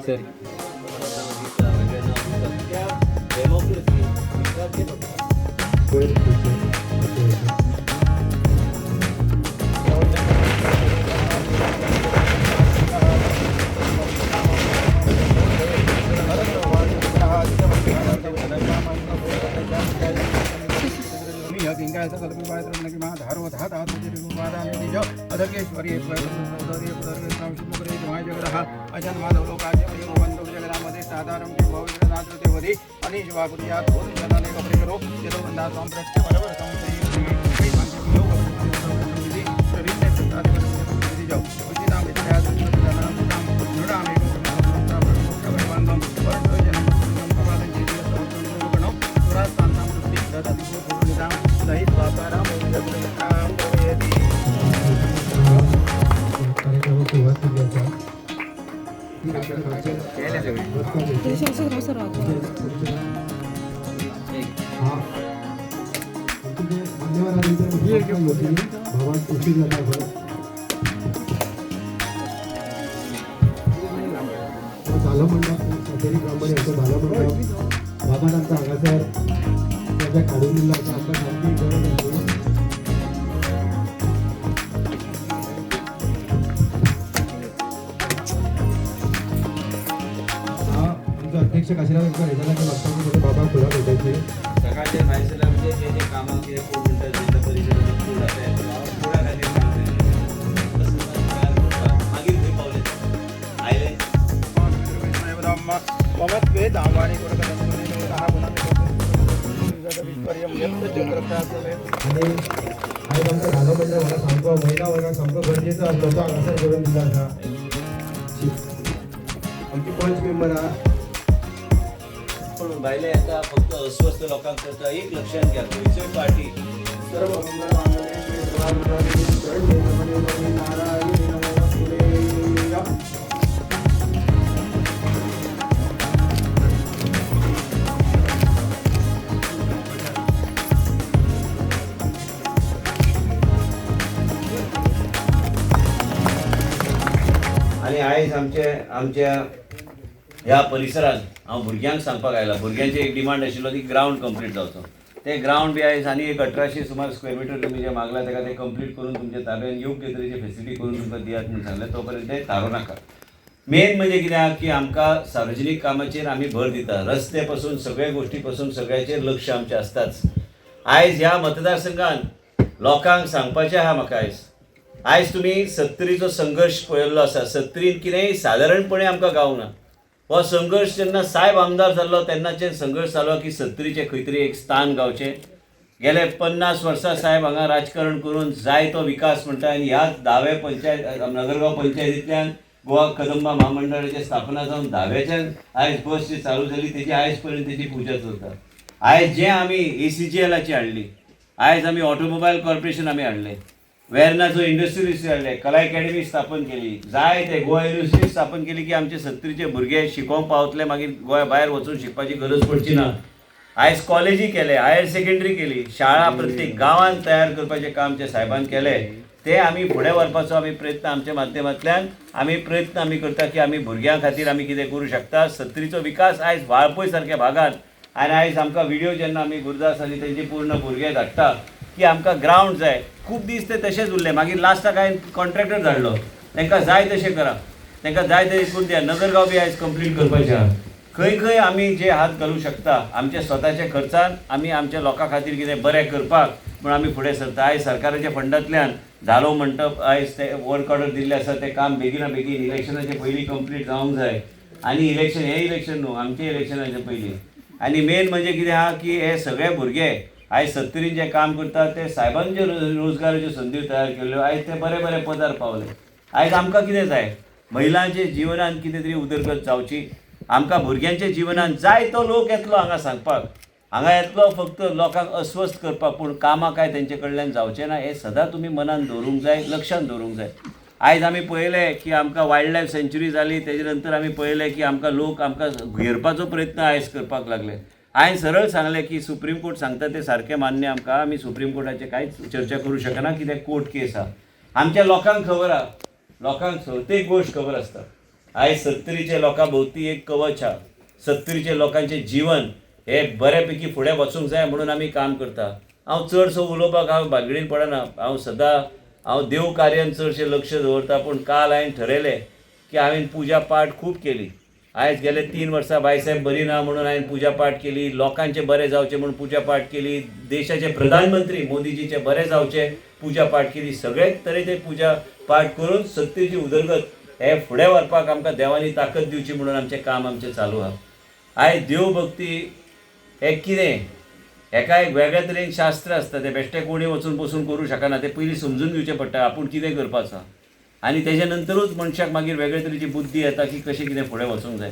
Sir. Democracy वयर वचचें. कार्यक्रमाक सुरवात केल्ली आसा. हा, आमचे मान्यवरांनी भावात उशीर जाता खंय. धालो मंडप, सातेरी ब्राह्मण यांचो धालो मंडप बाबान आमकां हांगासर प्रोजेक्ट हाडून दिल्लो आसा. आमकां सामकी गरज आसली. हा, आमचो अध्यक्ष काशिनाथ आमकां हेज्या लागीं म्हणजे बाबा फुलां भेटयतली. सकाळचे भायर सरल्यार म्हणजे जे जे कामां कितें कोण म्हणटा जिल्लो परिशदेचो कोड आसा येतलो हांव कोडा खातीर काम केलें तसो तयार करपाक मागीर खंय पावले आयले. आणि आयज आमचो धालो मंडळ म्हाका सामको महिला वर्गाक सामको गरजेचो आसलो, तो हांगासर करून दिल्लो आसा. आमची पंच मेंबर आहा. पण भायले येता फक्त अस्वस्थ लोकांक करता. एक लक्षात घ्या, खंयच्योय पार्टी सर्व मंगल मांगल्ये शिवे सर्वार्थ शरण्ये त्र्यंबके नारायणी नमोस्तुते. आनी आयज आमचे आमच्या ह्या परिसरांत हांव भुरग्यांक सांगपाक आयला. भुरग्यांचे एक डिमांड आशिल्लो की ग्रावंड कंप्लीट जावचो. ते ग्रावंड बी आयज आनी एक 1800 सुमार स्क्वेअर मिटर तुमी जें मागला ताका तें कंप्लीट करून तुमच्या ताब्यान योग्य तरेची फेसिलिटी करून तुमकां दियात म्हूण सांगलें. तो पर्यंत तें थारोवं नाका. मेन म्हणजे कितें आहा की आमकां सार्वजनीक कामाचेर आमी भर दिता. रस्ते पासून सगळ्या गोश्टी पासून सगळ्याचेर लक्ष आमचें आसताच. आयज ह्या मतदारसंघात लोकांक सांगपाचें आहा म्हाका, आयज आयज तुमी सत्तरीचो संघर्श पळयल्लो आसा. सत्तरीन कितेंय सादारणपणे आमकां गावना. हो संघर्श जेन्ना सायब आमदार जाल्लो तेन्नाचे संघर्श जालो की सत्तरीचें खंय तरी एक स्थान गावचें. गेले 50 वर्सां साहेब हांगा राजकारण करून जायतो विकास म्हणटा आनी ह्याच धावे पंचायत नगरगांव पंचायतींतल्यान गोवा कदंबा म्हामंडळाची स्थापना जावन धाव्याच्यान आयज बस जी चालू जाली तेजी आयज पर्यंत तेजी पुजा चलता. आयज जें आमी ACGLाची हाडली, आयज आमी ऑटोमोबायल कॉर्पोरेशन आमी हाडलें, वेर्नाचो इंडस्ट्रियलिस्ट हाडले, कला एकॅडमी स्थापन केली, जाय ते गोवा युनिवर्सिटी स्थापन केली की आमचे सत्तरीचे भुरगे शिकोवंक पावतले, मागीर गोंया भायर वचून शिकपाची गरज पडची ना. आयज कॉलेजी केले, हायर सेकंडरी केली, शाळा प्रत्येक गांवांत तयार करपाचें काम जे साहेबान केलें तें आमी फुडें व्हरपाचो आमी प्रयत्न आमच्या माध्यमांतल्यान आमी प्रयत्न आमी करता की आमी भुरग्यां खातीर आमी कितें करूं शकता. सत्तरीचो विकास आयज वाळपय सारक्या भागान आनी आयज आमकां व्हिडियो जेन्ना आमी गुरुदास आनी तेंचे पूर्ण भुरगे धाडटा की आमकां ग्रावंड जाय, खूब दीस ते तशेंच उरले. मागीर लास्टाक हांवें कॉन्ट्रॅक्टर धाडलो, तांकां जाय तशें करा, तांकां जाय तशें करून दिया. नगरगांव बी आयज कंप्लीट करपाचें आहा. खंय खंय आमी जे हात घालूं शकता आमच्या स्वताच्या खर्चान आमी आमच्या लोकां खातीर कितें बरें करपाक म्हूण आमी फुडें सरता. आयज सरकाराच्या फंडांतल्यान धालो मंडप आयज ते वर्क ऑर्डर दिल्ले आसा, तें काम बेगिना बेगीन इलेक्शनाचे पयलीं कंप्लीट जावंक जाय. आनी इलेक्शन हें इलेक्शन न्हू, आमचें इलेक्शनाचे पयलीं. आनी मेन म्हणजे कितें आहा की हे सगळे भुरगे आयज सत्तरीन जे काम करतात ते सायबान जे रोजगाराच्यो संदी तयार केल्ल्यो आयज ते बरे बरे पदार पावले. आयज आमकां कितें जाय, महिलांच्या जिवनान कितें तरी उदरगत जावची, आमकां भुरग्यांच्या जिवनान जाय तो लोक येतलो हांगा सांगपाक, हांगा येतलो फक्त लोकांक अस्वस्थ करपाक, पूण कामां काय तेंचे कडल्यान जावचें ना हें सदां तुमी मनान दवरूंक जाय, लक्षांत दवरूंक जाय. आयज आमी पळयलें की आमकां वायल्ड लायफ सँच्युरी जाली, तेजे नंतर आमी पळयलें की आमकां लोक आमकां घेरपाचो प्रयत्न आयज करपाक लागले. हांवें सरळ सांगलें की सुप्रीम कोर्ट सांगता तें सारकें मान्य आमकां, आमी सुप्रीम कोर्टाचें कांयच चर्चा करूं शकना कित्याक कोर्ट केस आहा. आमच्या लोकांक खबर आहा, लोकांक प्रत्येक गोश्ट खबर आसता. आयज सत्तरीच्या लोकां भोंवती एक कवच आहा. सत्तरीच्या लोकांचें जिवन हे बऱ्यापैकी फुडें वचूंक जाय म्हणून आमी काम करता. हांव चडसो उलोवपाक हांव भानगडीन पडना. हांव सदां हांव देव कार्यान चडशें लक्ष दवरता. पूण काल हांवें ठरयलें की हांवें पुजा पाठ खूब केली. आयज गेले 3 वर्सां बायसाहेब बरी ना म्हणून हांवें पुजा पाठ केली, लोकांचें बरें जावचें म्हणून पुजा पाठ केली, देशाचे प्रधानमंत्री मोदीजीचे बरें जावचें पुजा पाठ केली. सगळे तरेचे पुजा पाठ करून सत्तेची उदरगत हे फुडें व्हरपाक आमकां देवांनी ताकद दिवची म्हणून आमचें काम आमचें चालू आहा. आयज देवभक्ती हें कितें, हेका एक वेगळे तरेन शास्त्र आसता, तें बेश्टें कोणी वचून बसून करूं शकना, तें पयलीं समजून घेवचें पडटा आपूण कितें करपाचो आनी तेजे नंतरूच मनशाक मागीर वेगळे तरेची बुद्धी येता की कशें कितें फुडें वचूंक जाय.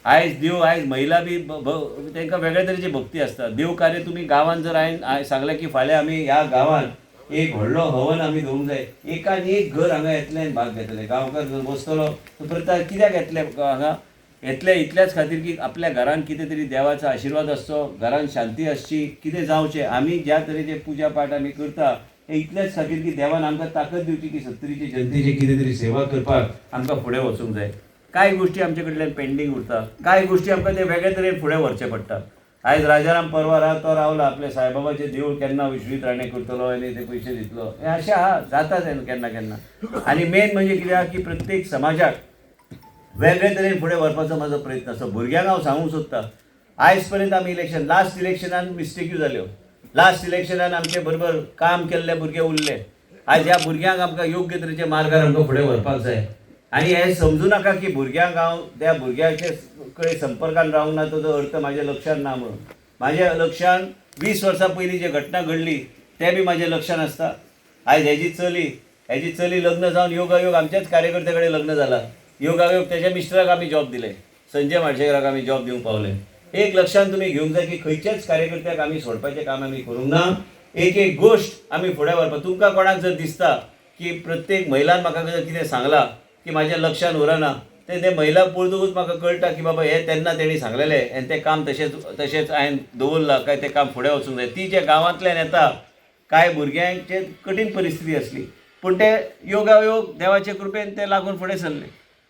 आयज देव, आयज महिला बी तांकां वेगळे तरेची भक्ती आसता. देव कार्य तुमी गांवांत जर हांवें सांगलें की फाल्यां आमी ह्या गांवांत एक व्हडलो हवन आमी दवरूंक जाय, एकान एक घर हांगा येतलें आनी भाग घेतलें. गांवकार जर बसतलो तो परत कित्याक येतले हांगा, येतले इतल्याच खातीर की आपल्या घरान कितें तरी देवाचो आशिर्वाद आसचो, घरान शांती आसची, कितें जावचें. आमी ज्या तरेचे पुजा पाठ आमी करता हे इतल्याच खातीर की देवान आमकां ताकद दिवची की सत्तरीचे जनतेची कितें तरी सेवा करपाक आमकां फुडें वचूंक जाय. कांय गोश्टी आमचे कडल्यान पेंडींग उरता, कांय गोश्टी आमकां ते वेगळे तरेन फुडें व्हरचें पडटा. आयज राजाराम परवार आहा तो रावला आपल्या सायबाबाचें देवूळ केन्ना विश्वजीत राणे करतलो आनी ते पयशे दितलो, हें अशें आहा जाता तें केन्ना केन्ना. आनी मेन म्हणजे कितें आहा की प्रत्येक समाजाक वेगळे तरेन फुडें व्हरपाचो म्हाजो प्रयत्न आसा. भुरग्यांक हांव सांगूंक सोदता, आयज पर्यंत आमी इलेक्शन, लास्ट इलेक्शनान मिस्टेक्यो जाल्यो, लास्ट इलेक्शनान आमचे बरोबर काम केल्ले भुरगे उरले. आयज ह्या भुरग्यांक आमकां योग्य तरेच्या मार्गार आमकां फुडें व्हरपाक जाय. आनी हें समजूं नाका की भुरग्यांक हांव त्या भुरग्याचे कडेन संपर्कान रावंक ना ताजो अर्थ म्हाज्या लक्षान ना म्हणून. म्हाज्या लक्षान 20 वर्सां पयलीं जे घटना घडली तें बी म्हाज्या लक्षान आसता. आयज हेजी चली लग्न जावन योगायोग आमच्याच कार्यकर्त्या कडेन लग्न जाला, योगायोग तेज्या मिस्टराक आमी जॉब दिले, संजय माडशेकराक आमी जॉब दिवंक पावले. एक लक्षान तुमी घेवंक जाय की खंयच्याच कार्यकर्त्याक आमी सोडपाचें काम आमी करूंक ना. एक एक गोश्ट आमी फुडें व्हरपाक. तुमकां कोणाक जर दिसता की प्रत्येक महिलान म्हाका जर कितें सांगलां की म्हाज्या लक्षान उरना, तें ते महिला पळोवतकूच म्हाका कळटा की बाबा हें तेन्ना तेणी सांगलेलें आनी तें काम तशेंच तशेंच हांवें दवरलां काय तें काम फुडें वचूंक जाय. ती जे गांवांतल्यान येता, कांय भुरग्यांचे कठीण परिस्थिती आसली पूण ते योगायोग देवाचे कृपेन ते लागून फुडें सरले.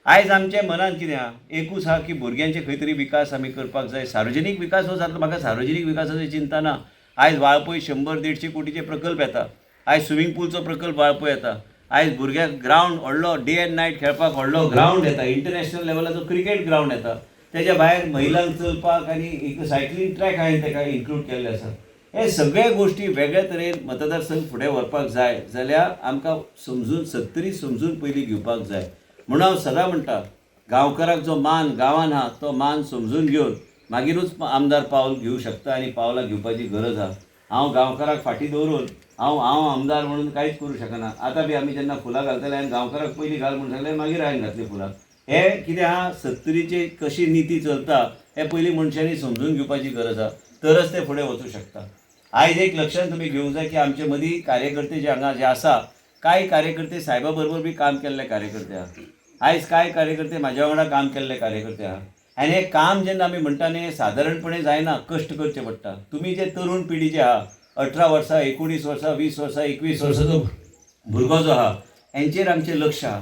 आयज आमच्या मनान कितें आहा, एकूच आहा की भुरग्यांचे खंय तरी विकास आमी करपाक जाय. सार्वजनीक विकास हो जातलो, म्हाका सार्वजनीक विकासाची चिंता ना. आयज वाळपय 100-150 कोटीचे प्रकल्प येता, आयज स्विमींग पुलचो प्रकल्प वाळपय येता, आयज भुरग्यांक ग्रावंड व्हडलो डे एंड नायट खेळपाक व्हडलो ग्रावंड येता, इंटरनॅशनल लेवलाचो क्रिकेट ग्रावंड येता, तेज्या भायर महिलांक चलपाक आनी एक सायकलींग ट्रॅक हांवें ताका इन्क्लूड केल्ले आसा. हे सगळे गोश्टी वेगळे तरेन मतदारसंघ फुडें व्हरपाक जाय जाल्यार आमकां समजून सत्तरी समजून पयलीं घेवपाक जाय. म्हणून हांव सदां म्हणटा, गांवकाराक जो मान गांवान आहा तो मान समजून घेवन मागीरूच आमदार पावल घेवं शकता आनी पावलां घेवपाची गरज आहा. हांव गांवकाराक फाटीं दवरून हांव हांव आमदार म्हणून कांयच करूं शकना. आतां बी आमी जेन्ना फुलां घालतले हांवें गांवकाराक पयलीं घाल म्हणून सांगलें, मागीर हांवें घातलीं फुलां. हें कितें आहा, सत्तरीची कशी निती चलता हें पयलीं मनशांनी समजून घेवपाची गरज आहा, तरच ते फुडें वचूं शकता. आयज एक लक्षांत तुमी घेवंक जाय की आमचे मदीं कार्यकर्ते जे हांगा जे आसा, कांय कार्यकर्ते सायबा बरोबर बी काम केल्ले कार्यकर्ते आहा, आयज कांय कार्यकर्ते म्हाज्या वांगडा काम केल्ले कार्यकर्ते आहा. आनी हें काम जेन्ना आमी म्हणटा न्ही, सादारणपणे जायना, कश्ट करचे पडटा. तुमी जे तरुण पिढी जे आहा, 18 वर्सां, 19 वर्सां, 20 वर्सां, 21 वर्सांचो भुरगो जो आहा, हेंचेर आमचें लक्ष आहा.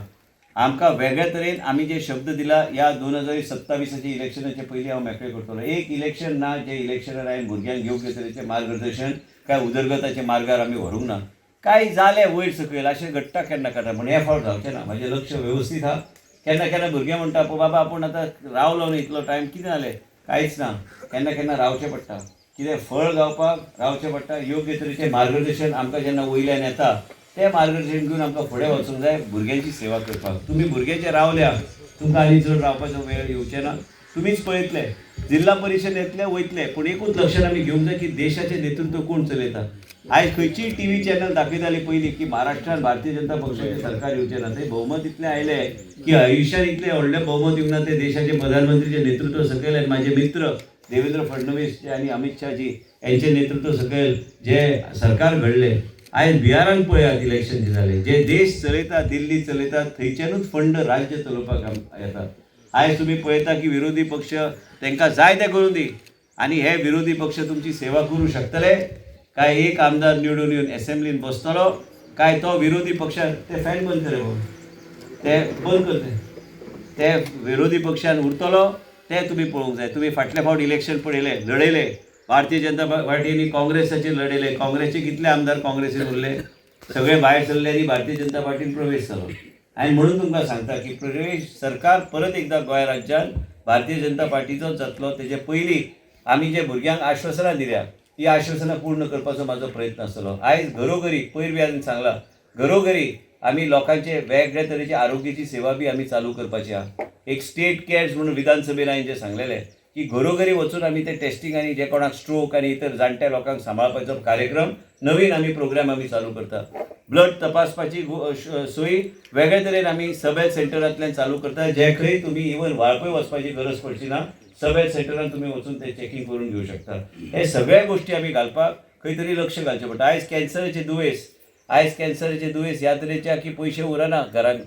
आमकां वेगळे तरेन आमी जे शब्द दिला ह्या 2027 इलेक्शनाचे पयलीं हांव मेकळें करतलो. एक इलेक्शन ना जे इलेक्शनार हांवें भुरग्यांक योग्य तरेचें मार्गदर्शन काय उदरगताच्या मार्गार आमी व्हरूंक ना. कांय जालें वयर सकयल अशें घडटा केन्ना केन्ना, पूण हे फावट जावचें ना. म्हाजें लक्ष वेवस्थीत आहा. केन्ना केन्ना भुरगें म्हणटा, बाबा आपूण आतां रावलो न्ही इतलो टायम, कितें जालें, कांयच ना. केन्ना केन्ना रावचें पडटा, कितें फळ गावपाक रावचें पडटा. योग्य तरेचें मार्गदर्शन आमकां जेन्ना वयल्यान येता तें मार्गदर्शन घेवन आमकां फुडें वचूंक जाय भुरग्यांची सेवा करपाक. तुमी भुरग्यांचे रावल्या, तुमकां आनी चड रावपाचो वेळ येवचें ना. तुमीच पळयतले, जिल्हा परिशद येतले वयतले, पूण एकूच लक्षात आमी घेवंक जाय की देशाचें नेतृत्व कोण चलयता. आयज खंयचीय टी व्ही चॅनल दाखयताली पयलीं की महाराष्ट्रान भारतीय जनता पक्षाचें सरकार येवचें ना, ते भोवमत इतलें आयलें की आयुश्यान इतलें व्हडलें भोवमत येवंक ना ते देशाचे प्रधानमंत्रीचें नेतृत्व सकयल आनी म्हाजे मित्र देवेंद्र फडणवीस आनी अमित शाहजी यांचे नेतृत्व सकयल जे सरकार घडलें. आयज बिहारान पळयात इलेक्शन जे जालें, जे देश चलयता, दिल्ली चलयता, थंयच्यानूच फंड राज्य चलोवपाक येता. आयज तुमी पळयता की विरोधी पक्ष तांकां जाय तें करूं दी, आनी हे विरोधी पक्ष तुमची सेवा करूं शकतले काय? एक आमदार निवडून येवन एसेंब्लीन बसतलो काय तो विरोधी पक्षान ते फॅन बंद करे, ते बंद करते. ते विरोधी पक्षान उरतलो ते तुमी पळोवंक जाय. तुमी फाटले फावट इलेक्शन पळयलें, लडयलें, भारतीय जनता पार्टी काँग्रेसाचेर लडयले, काँग्रेसचे कितले आमदार काँग्रेसीन उरले, सगळे भायर सरले आनी भारतीय जनता पार्टीन प्रवेश जालो. आनी म्हणून तुमकां सांगता की प्रवेश सरकार परत एकदां गोंय राज्यान भारतीय जनता पार्टीचोच जातलो. तेजे पयलीं आमी जे भुरग्यांक आश्वासनां दिल्या ती आश्वासनां पूर्ण करपाचो म्हाजो प्रयत्न आसतलो. आयज घरोघरी, पयर बी हांवें सांगलां, घरोघरी आमी लोकांचे वेगळे तरेची आरोग्याची सेवा बी आमी चालू करपाची आहा. एक स्टेट कॅर्स म्हणून विधानसभेन हांवें जें सांगलेलें की घरोघरी वचून आमी ते टेस्टिंग आनी जे कोणाक स्ट्रोक आनी इतर जाणट्या लोकांक सांबाळपाचो कार्यक्रम नवीन आमी प्रोग्राम आमी चालू करता. ब्लड तपासपाची सोयी वेगळे तरेन आमी सब हेल्थ सेंटरांतल्यान चालू करता, जे खंय तुमी इवन वाळपय वचपाची गरज पडची ना, सब हेल्थ सेंटरान तुमी वचून ते चॅकींग करून घेवं शकता. हे सगळ्या गोश्टी आमी घालपाक खंय तरी लक्ष घालचें पडटा. आयज कॅन्सराचें दुयेंस, आयज कॅन्सराचें दुयेंस ह्या तरेचें की पयशे उरना घरान,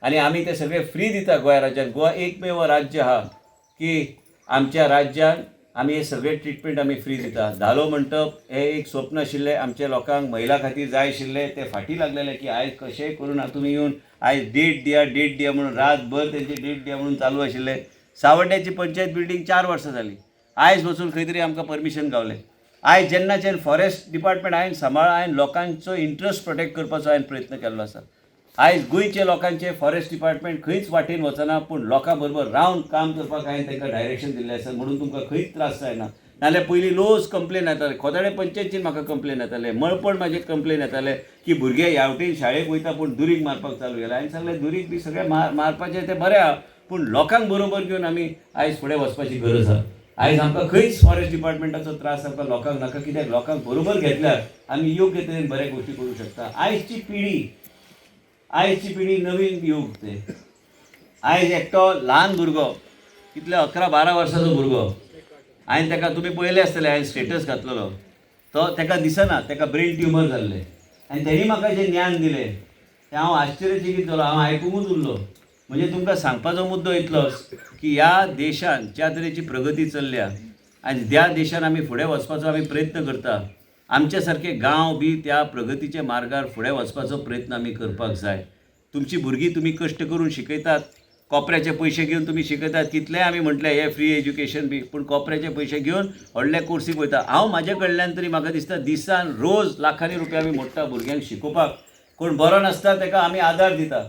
आनी आमी ते सगळे फ्री दिता गोंय राज्यान. गोवा एकमेव राज्य आहा की आमच्या राज्यान आमी हे सगळे ट्रिटमेंट आमी फ्री दिता. धालो मंटप हे एक स्वप्न आशिल्लें आमच्या लोकांक, महिला खातीर जाय आशिल्लें, ते फाटीं लागलेले की आयज कशेंय करून तुमी येवन आयज डेट दिया, डेट दिया म्हणून रातभर तेंची डेट दिया म्हणून चालू आशिल्लें. सावड्ड्याची पंचायत बिल्डींग 4 वर्सां जालीं, आयज वचून खंय तरी आमकां परमिशन गावलें. आयज जेन्नाच्यान फॉरेस्ट डिपार्टमेंट हांवें सांबाळ, हांवें लोकांचो इंट्रस्ट प्रोटेक्ट करपाचो हांवें प्रयत्न केल्लो आसा. आयज गोंयचे लोकांचे फॉरेस्ट डिपार्टमेंट खंयच वाटेन वचना, पूण लोकां बरोबर रावन काम करपाक हांवें तांकां डायरेक्शन दिल्लें आसा, म्हणून तुमकां खंयच त्रास जायना. नाजाल्यार पयलीं रोज कंप्लेन येताले, खोताडे पंचायतीन म्हाका कंप्लेन येताले, मळपण म्हाजे कंप्लेन येताले की भुरगे ह्या वटेन शाळेक वयता पूण दुरीग मारपाक चालू केलें. हांवें सांगलें दुरीग बी सगळें मारपाचें तें बरें आहा, पूण लोकांक बरोबर घेवन आमी आयज फुडें वचपाची गरज आहा. आयज आमकां खंयच फॉरेस्ट डिपार्टमेंटाचो त्रास आमकां लोकांक नाका, कित्याक लोकांक बरोबर घेतल्यार आमी योग्य तरेन बऱ्या गोश्टी करूंक शकता. आयजची पिढी, आयजची पिढी नवीन युग ते. आयज एकटो ल्हान भुरगो, कितले 11-12 वर्सांचो भुरगो, हांवें ताका तुमी पळयले आसतले, हांवें स्टेटस घातलेलो, तो ताका दिसना, ताका ब्रेन ट्युमर जाल्लें. आनी तेणी म्हाका जें ज्ञान दिलें तें हांव आश्चर्यचकीत जालो, हांव आयकुंकूच उरलो. म्हणजे तुमकां सांगपाचो मुद्दो इतलोच की ह्या देशान ज्या तरेची प्रगती चल्ल्या आनी ज्या देशान आमी फुडें वचपाचो आमी प्रयत्न करता, आमचे सारके गांव बी त्या प्रगतीच्या मार्गार फुडें वचपाचो प्रयत्न आमी करपाक जाय. तुमची भुरगीं तुमी कश्ट करून शिकयतात, कोपऱ्याचे पयशे घेवन तुमी शिकयतात, कितलेय आमी म्हटलें हे फ्री एज्युकेशन बी, पूण कोपऱ्याचे पयशे घेवन व्हडले कोर्सीक वयता. हांव म्हाजे कडल्यान तरी म्हाका दिसता दिसान रोज लाखांनी रुपया आमी मोडटा भुरग्यांक शिकोवपाक. कोण बरो नासता ताका आमी आदार दिता,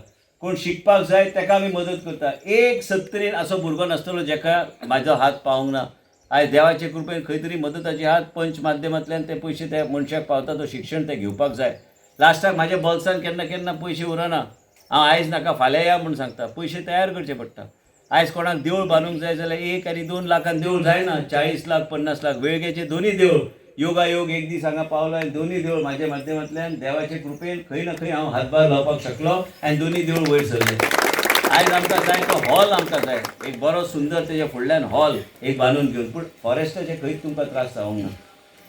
कोण शिकपाक जाय ताका आमी मदत करता. एक सत्तरीन असो भुरगो नासतलो जेका म्हाजो हात पावूंक ना. आयज देवाचे कृपेन खंय तरी मदताचे हात पंच माध्यमांतल्यान ते पयशे त्या मनशाक पावता, तो शिक्षण ते घेवपाक जाय. लास्टाक म्हाज्या बोल्सान केन्ना केन्ना पयशे उरना, हांव आयज नाका फाल्यां या म्हूण सांगता, पयशे तयार करचे पडटा. आयज कोणाक देवूळ बांदूंक जाय जाल्यार 1 आनी 2 लाखान देवूळ जायना, 40 लाख 50 लाख. वेळगेचे दोनूय देवूळ योगायोग एक दीस हांगा पावलो आनी दोनूय देवूळ म्हाज्या माध्यमांतल्यान देवाचे कृपेन खंय ना खंय हांव हातभार लावपाक शकलो आनी दोनूय देवूळ वयर सरले. आयज आमकां जाय तो हॉल, आमकां जाय एक बरो सुंदर तेज्या फुडल्यान हॉल एक बांदून घेवन, पूण फॉरेस्टाचे खंयच तुमकां त्रास जावंक ना,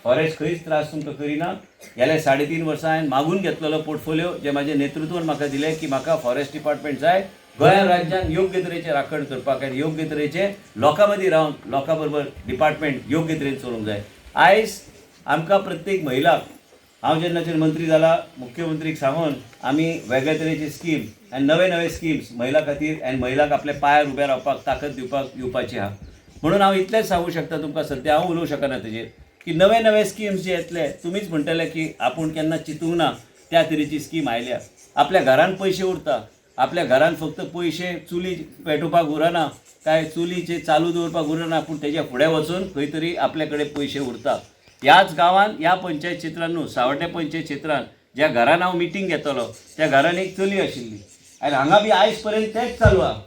फॉरेस्ट खंयच त्रास तुमकां करिना. गेल्या 3.5 वर्सां हांवें मागून घेतलेलो पोर्टफोलियो जे म्हाजे नेतृत्वान म्हाका दिलें की म्हाका फॉरेस्ट डिपार्टमेंट जाय, गोंया राज्यान योग्य तरेचें राखण करपाक आनी योग्य तरेचें लोकां मदीं रावन लोकां बरोबर डिपार्टमेंट योग्य तरेन चलोवंक जाय. आयज आमकां प्रत्येक महिलाक, हांव जेन्नाच्यान मंत्री जाला मुख्यमंत्रीक सांगून आमी वेगळे तरेची स्कीम आनी नवे नवे स्किम्स महिला खातीर आनी महिलाक आपल्या पांयार उबे रावपाक ताकद दिवपाक येवपाची आहा. म्हणून हांव इतलेंच सांगूं शकता तुमकां, सद्या हांव उलोवंक शकना तेजेर की नवे नवे स्किम्स जे येतले तुमीच म्हणटले की आपूण केन्ना चिंतूंक ना त्या तरेची स्कीम आयल्या. आपल्या घरान पयशे उरता, आपल्या घरान फक्त पयशे चुली पेटोवपाक उरना, काय चुलीचे चालू दवरपाक उरना, पूण तेज्या फुडें वचून खंय तरी आपल्या कडेन पयशे उरता. ह्याच गांवांत ह्या पंचायत क्षेत्रान न्हू, सावड्डें पंचायत क्षेत्रान ज्या घरान हांव मिटींग घेतलो त्या घरान एक चली आशिल्ली आनी हांगा बी आयज पर्यंत तेंच चालू आहा.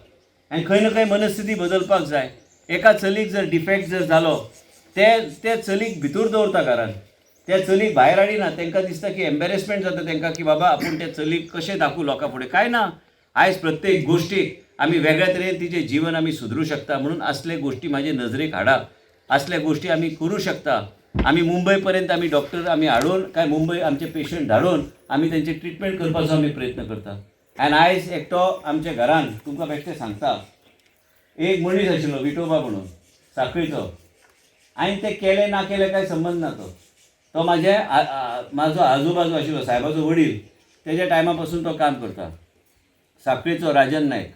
आनी खंय ना खंय मनस्थिती बदलपाक जाय. एका चलीक जर डिफेक्ट जर जालो ते चलीक भितर दवरता घरान, त्या चलीक भायर हाडिना, तांकां दिसता की एम्बेरसमेंट जाता तांकां की बाबा आपूण त्या चलीक कशें दाखोवं लोकां फुडें. कांय ना, आयज प्रत्येक गोश्टीक आमी वेगळ्या तरेन तिचें जीवन आमी सुदरूं शकता. म्हणून असले गोश्टी म्हाजे नजरेक हाडा, असल्या गोश्टी आमी करूं शकता. आमी मुंबय पर्यंत आमी डॉक्टर आमी हाडून काय मुंबय आमचे पेशंट धाडून आमी तेंचे ट्रिटमेंट करपाचो आमी प्रयत्न करता. आनी आयज एकटो आमच्या घरान तुमकां बेश्टें सांगता, एक मनीस आशिल्लो विठोबा म्हणून साखळीचो, आनी ते केले ना केले काय संबंद ना. तो तो म्हाजे म्हाजो आजूबाजू आशिल्लो साहेबाचो वडील, तेज्या टायमा पासून तो काम करता, साखळीचो राजन नायक.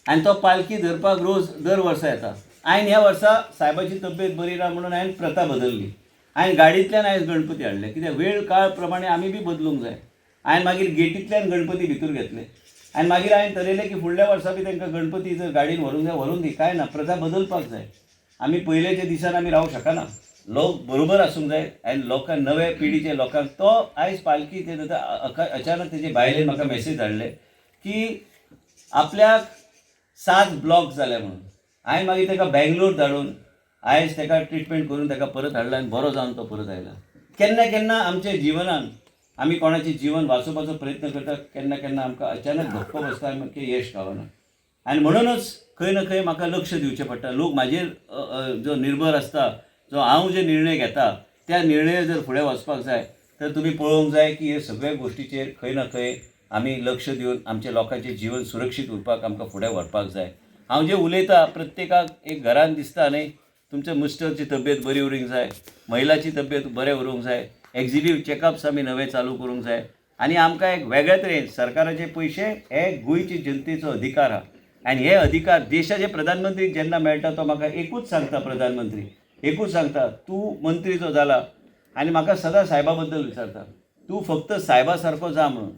आनी तो पालखी धरपाक रोज दर वर्सा येता. हांवें ह्या वर्सा सायबाची तब्येत बरी ना म्हणून हांवें प्रथा बदल्ली. हांवें गाडयेंतल्यान आयज गणपती हाडले, कित्याक वेळ काळ प्रमाणे आमी बी बदलूंक जाय. हांवें मागीर गेटींतल्यान गणपती भितर घेतले आनी मागीर हांवें थरयलें की फुडल्या वर्सा बी तांकां गणपती जर गाडयेन व्हरूंक जाय व्हरून दी, कांय ना, प्रथा बदलपाक जाय. आमी पयल्याच्या दिसान आमी रावंक शकना. लोक बरोबर आसूंक जाय आनी लोकांक, नवे पिढीचे लोकांक तो आयज पालखी ते अचानक तेजे बायलेन म्हाका मॅसेज धाडले की आपल्याक 7 ब्लॉक जाले म्हणून. हांवें मागीर ताका बेंगलोर धाडून आयज ताका ट्रिटमेंट करून ताका परत हाडला आनी बरो जावन तो परत आयला. केन्ना केन्ना आमच्या जिवनान आमी कोणाचें जीवन वाचोवपाचो प्रयत्न करता, केन्ना केन्ना आमकां अचानक धक्को बसता आनी मागीर यश गावना. आनी म्हणूनच खंय ना खंय म्हाका लक्ष दिवचें पडटा. लोक म्हाजेर जो निर्भर आसता, जो हांव जे निर्णय घेता त्या निर्णय जर फुडें वचपाक जाय तर तुमी पळोवंक जाय की हे सगळ्या गोश्टीचेर खंय ना खंय आमी लक्ष दिवन आमच्या लोकांचें जीवन सुरक्षीत उरपाक आमकां फुडें व्हरपाक जाय. हांव जें उलयतां प्रत्येकाक एक घरान दिसता न्ही, तुमच्या मिस्टरची तब्येत बरी उरूंक जाय, महिलाची तब्येत बरें उरूंक जाय, एक्झिक्युटीव चॅकअप्स आमी नवे चालू करूंक जाय आनी आमकां एक वेगळे तरेन सरकाराचे पयशे हे गोंयचे जनतेचो अधिकार आहा आनी हे अधिकार देशाचे प्रधानमंत्री जेन्ना मेळटा तो म्हाका एकूच सांगता, प्रधानमंत्री एकूच सांगता, तूं मंत्री जो जाला आनी म्हाका सदां सायबा बद्दल विचारता, तूं फक्त सायबा सारको जा म्हणून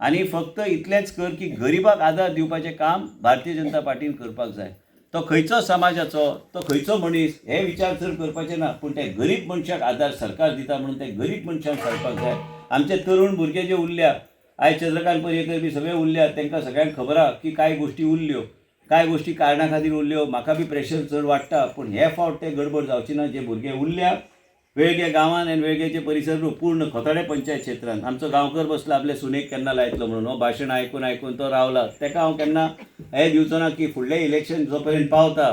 आनी फक्त इतलेंच कर की गरिबाक आदार दिवपाचें काम भारतीय जनता पार्टीन करपाक जाय. तो खंयचो समाजाचो, तो खंयचो मनीस हे विचार चड करपाचे ना, पूण ते गरीब मनशाक आदार सरकार दिता म्हणून ते गरीब मनशाक सांगपाक जाय. आमचे तरुण भुरगे जे उरल्या, आयज चंद्रकांत पर्येकर बी सगळे उरल्या, तांकां सगळ्यांक खबर आहा की कांय गोश्टी उरल्यो, कांय गोश्टी कारणा खातीर उरल्यो. म्हाका बी प्रेशर चड वाडटा, पूण हे फावट ते गडबड जावची ना. जे भुरगे उरल्या वेळगे गांवान आनी वेळगेचे परिसर पूर्ण खोताडे पंचायत क्षेत्रान आमचो गांवकर बसला आपले सुनेक केन्ना लायतलो म्हणून हो भाशण आयकून आयकून तो रावला. ताका हांव केन्ना हें दिवचो ना की फुडलें इलेक्शन जो पर्यंत पावता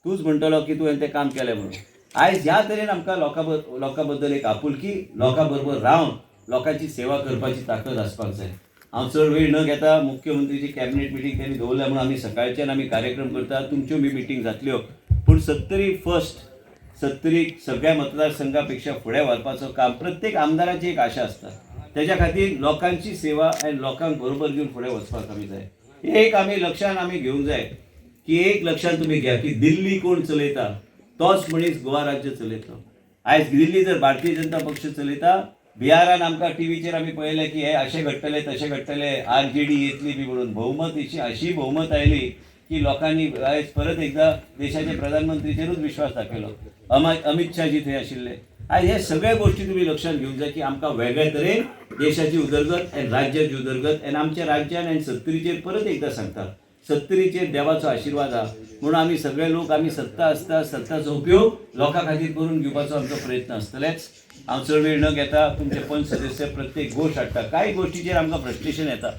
तूंच म्हणटलो की तुवें तें काम केलें म्हणून. आयज ह्या तरेन आमकां लोकां बद्दल एक आपुलकी, लोकां बरोबर रावन लोकांची सेवा करपाची ताकद आसपाक जाय. हांव चड वेळ न घेता मुख्यमंत्रीची कॅबिनेट मिटींग त्यांनी दवरल्या म्हणून आमी सकाळच्यान आमी कार्यक्रम करता, तुमच्यो बी मिटींग जातल्यो, पूण 70 फर्स्ट 70 सगळ्या मतदारसंघापेक्षा फुडें व्हरपाचो काम प्रत्येक आमदाराची एक आशा आसता. तेज्या खातीर लोकांची सेवा आनी लोकांक बरोबर घेवन फुडें वचपाक आमी जाय. एक आमी लक्षान आमी घेवंक जाय की एक लक्षान तुमी घ्या की दिल्ली कोण चलयता तोच मनीस गोवा राज्य चलयतलो. आयज दिल्ली जर भारतीय जनता पक्ष चलयता, बिहारान आमकां टीव्हीचेर आमी पळयलें की हे अशें घडटलें तशें घडटलें, RJD येतली बी म्हणून भोवमत अशी भोवमत आयली की लोकांनी आयज परत एकदा देशाचे प्रधानमंत्रीचेरूच विश्वास दाखयलो. अमित शाहजी थंय आशिल्ले. आयज हे सगळ्या गोश्टी तुमी लक्षांत घेवंक जाय की आमकां वेगळे तरेन देशाची उदरगत आनी राज्याची उदरगत आनी आमच्या राज्यान आनी 70चेर परत एकदा सांगता, 70चेर देवाचो आशिर्वाद आहा म्हणून आमी सगळे लोक आमी सत्ता आसता, सत्ताचो उपयोग लोकां खातीर करून घेवपाचो आमचो प्रयत्न आसतलेच. हांव चड वेळ न घेता तुमचे पंच सदस्य प्रत्येक गोश्ट हाडटा, कांय गोश्टीचेर आमकां फ्रस्ट्रेशन येता.